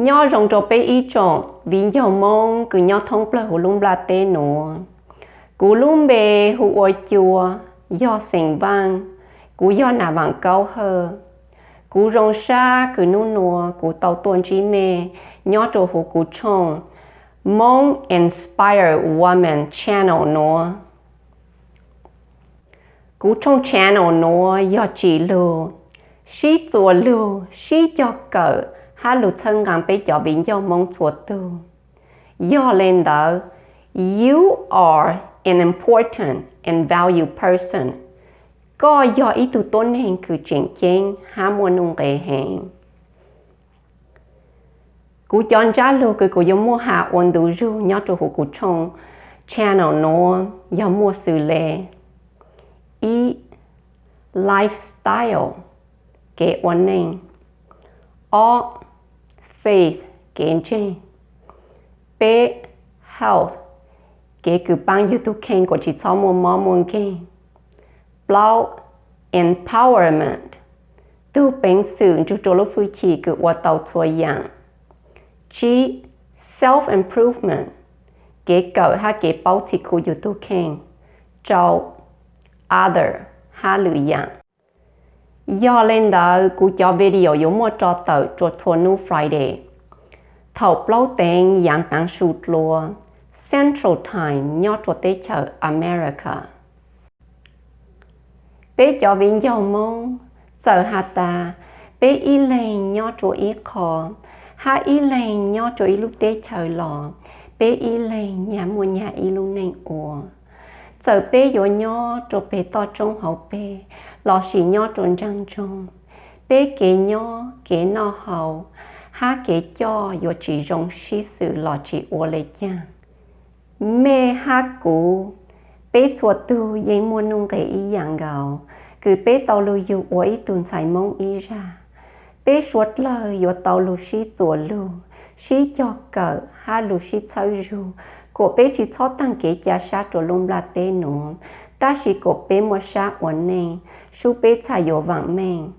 Nyob zoo rau peb ib tsoom viv ncaus Hmoob kws nyob thoob plawg huv lub nplaj teb nuav. Kuv lub npe hu ua Cua, yog xeem Vaaj. Kuv yog Nam Vaam Kaub Hawj. Kuv zoo sab kws nub nua kuv tau tuaj ntsib mej nyob rua huv kuv tshooj Hmong Inspired Woman channel nuav. Kuv tshooj channel nuav yog tsim lug, sib txuas lug, sib cog kawm hab lug txhawb nqaa peb cov viv ncaus Hmoob txhua tug. Yog le ntawd, you are an important and valued person. Koj yog ib tug tuab neeg kws tseem ceeb hab muaj nuj nqes heev. Kuv cov ntsab lug kws kuv yuav muaj has ua ntu zug nyob rua huv kuv tshooj channel nuav yog muaj xws le: ib, lifestyle, kev ua neej. Ob, faith, kev ntseeg. Peb, health, kev kws paab yug tug kheej kuas tsi txhob muaj mob muaj nkeeg. Plaub, empowerment, tug peev xwm nrug rua lub fwj chim kws ua tau txhua yaam. Tsib, self-improvement, kev kawm hab kev paub txhim khuv yug tug kheej. Rau, other, hab lwm yaam. Yog le ntawd kuv cov video yuav muaj rua tawm rua txhua nub Friday thaum plaub teev yaav taav su dlua Central Time nyob rua teb chaws America. Peb cov viv ncaus Moob, txawm has tas peb ib leeg nyob rua ib qho, hab ib leeg nyob rua ib lub teb chaws los, peb ib leeg nyag muaj nyag ib lub neej ua. Txawm peb yuav nyob rua peg toj roob hauv peg lossis nyob rua nraag nroog, peb kev nyob, kev noj haus, hab kev coj yuav tsi zoo sib xws los tsi ua le caag. Mej hab kuv, peb txhua tug yeej muaj nuj nqes ib yaam nkaus, kws peb tau lug yug ua ib tug ntxhais Moob ib zag. Peb suav dlawg yuav tau lug sib txuas lug, sib cog kawm hab lug sib txhawb zug, kuas peb tsi txhob taag kev ca sab rua lub nplaj teb nuav, tab sis kuas peb muaj sab ua neej, sub peb txhaj yuav vaam meej.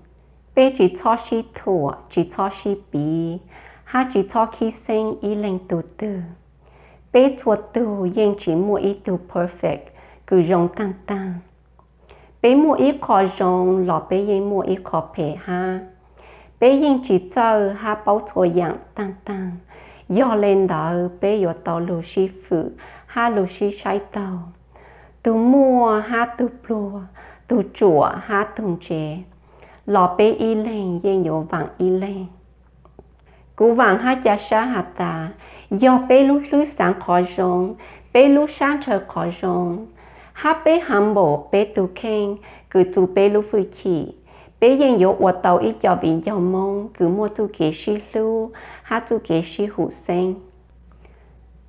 Peb tsi txhob sib thuam, tsi txhob sib piv, hab tsi txhob khib xeeb ib leeg tug twg. Peb txhua tug yeej tsi muaj ib tug perfect kws zoo taag taag. Peb muaj ib qho zoo los peb yeej muaj ib qho phem hab. Peb yeej tsi txawj hab paub txhua yaam taag taag. Yog le ntawd peb yuav tau lug sib fwm hab lug sib saib taug. Tug muaj hab tug pluag, tug tsuam hab tug ntse, los peb ib leeg yeej yuav vaam ib leeg. Kuv vaam hab ca sab has tas, yog peb lub hlwb xaav qhov zoo, peb lub sab ntshaw qhov zoo, hab peb humble peb tug kheej kws txu peb lub fwj chim, peb yeej yuav ua tau ib co viv ncaus Moob kws muaj txuj kev sib hlub hab txuj kev sib hum xeeb.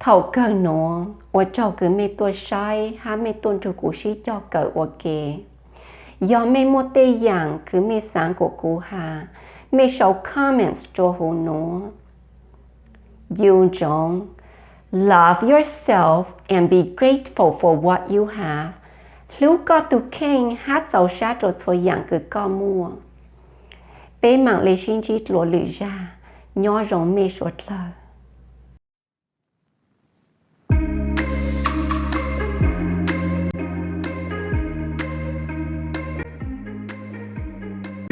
Thaum kawg nuav, ua tsaug kws mej tuaj saib hab mej tuaj nrug kuv sib cog kawm ua ke. Yog mej muaj tej yaam kws mej xaav kuas kuv has, mej sau comments rua huv nuav. Yug ntsoov, love yourself and be grateful for what you have. Hlub koj tug kheej hab txaus sab rua txhua yaam kws koj muaj. Peb maam le sib ntsib dlua lwm zag, nyob zoo mej suav dlawg.